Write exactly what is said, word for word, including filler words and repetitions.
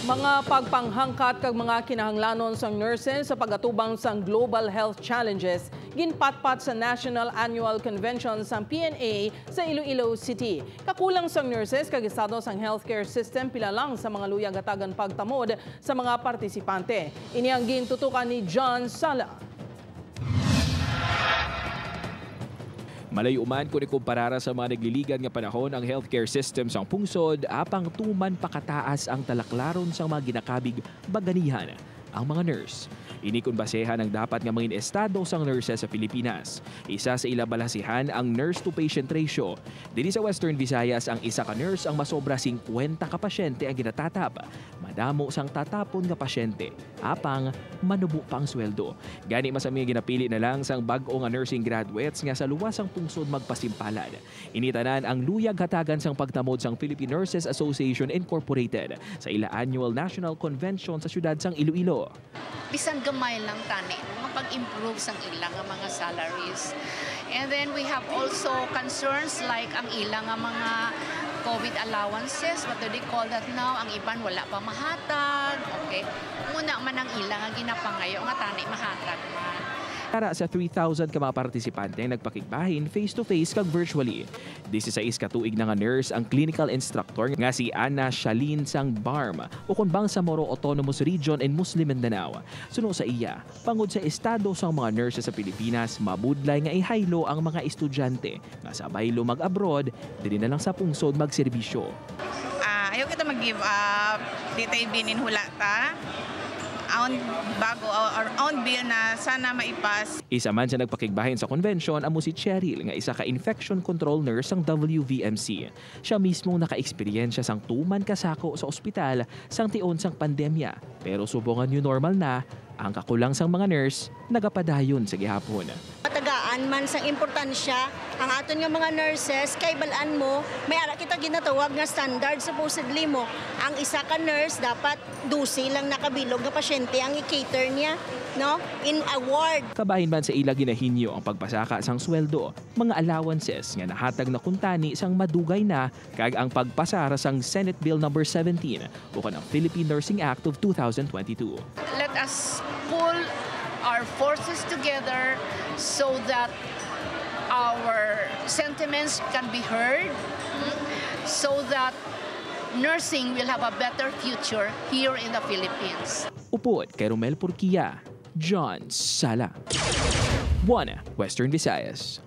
Mga pagpanghangkat kag mga kinahanglanon sang nurses sa pag-atubang sang global health challenges ginpatpat sa National Annual Convention sang P N A sa Iloilo City. Kakulang sang nurses kag estado sang healthcare system pila lang sa mga luyag hatagan pagtamod sa mga partisipante. Ini ang gintutukan ni John Sala. Malayo man kon ikumpara sa mga nagliligan nga panahon ang healthcare system sang pungsod, apang tuman pa kataas ang talaklaron sang mga ginakabig baganihan ang mga nurse. Ini kon basehan ang dapat nga mangin estado sang nurses sa Pilipinas. Isa sa ila balasihan ang nurse-to-patient ratio. Diri sa Western Visayas, ang isa ka nurse ang masobra singkwenta ka pasyente ang ginatatap. Madamo sang tatapon nga pasyente, apang manubo pa ang sweldo. Gani, mas ang mga ginapili na lang sang bag-o nga nursing graduates nga sa luwas sang pungsod magpasimpalad. Ini tanan ang luyag hatagan sang pagtamod sang Philippine Nurses Association Incorporated sa ila annual national convention sa siyudad sang Iloilo. Bisan gamay lang tani, no, nga pag-improve sang ila nga mga salaries. And then we have also concerns like ang ila nga mga COVID allowances, what do they call that now? Ang iban wala pa mahatag, okay? Muna man ang ila nga ginapangayo nga tani mahatag man. Para sa three thousand ka mga partisipante ang nagpakigbahin face-to-face kag virtually. Disisais ka tuig na nga nurse ang clinical instructor nga si Anna Shalin sang BARMM, ukon Bangsamoro Autonomous Region in Muslim Mindanao. Suno sa iya, bangod sa estado sang mga nurses sa Pilipinas, mabudlay nga ihaylo ang mga estudyante nga sa baylo mag-abroad, diri na lang sa pungsod magserbisyo. Ah, ayaw kita mag-give up. Di ta ibinin hula ta. Aon bago or aon bill na sana maipas. Isa man sa nagpakigbahin sa convention amo si Cheryl, nga isa ka infection control nurse sang W V M C. Siya mismo nakaeksperyensya sang tuman ka sako sa ospital sang tion sang pandemya, pero subong nga new normal na, ang kakulang sang mga nurse nagapadayon sa gihapon. Matagaan man sang importansya ang aton nga mga nurses, kay bal-an mo, may ara kita ginatawag nga standard, supposedly mo. Ang isa ka nurse dapat dose lang nakabilog nga pasyente ang i-cater niya, no? In a ward. Kabahin man sa ila ginahinyo ang pagpasaka sang sweldo, mga allowances nga nahatag na kuntani sang madugay na, kag ang pagpasar sang Senate Bill Number seventeen, ukon ang Philippine Nursing Act of two thousand twenty-two. Let us pull our forces together so that our sentiments can be heard, hmm, so that nursing will have a better future here in the Philippines. Upod kay Romel Porquia, John Sala. One Western Visayas.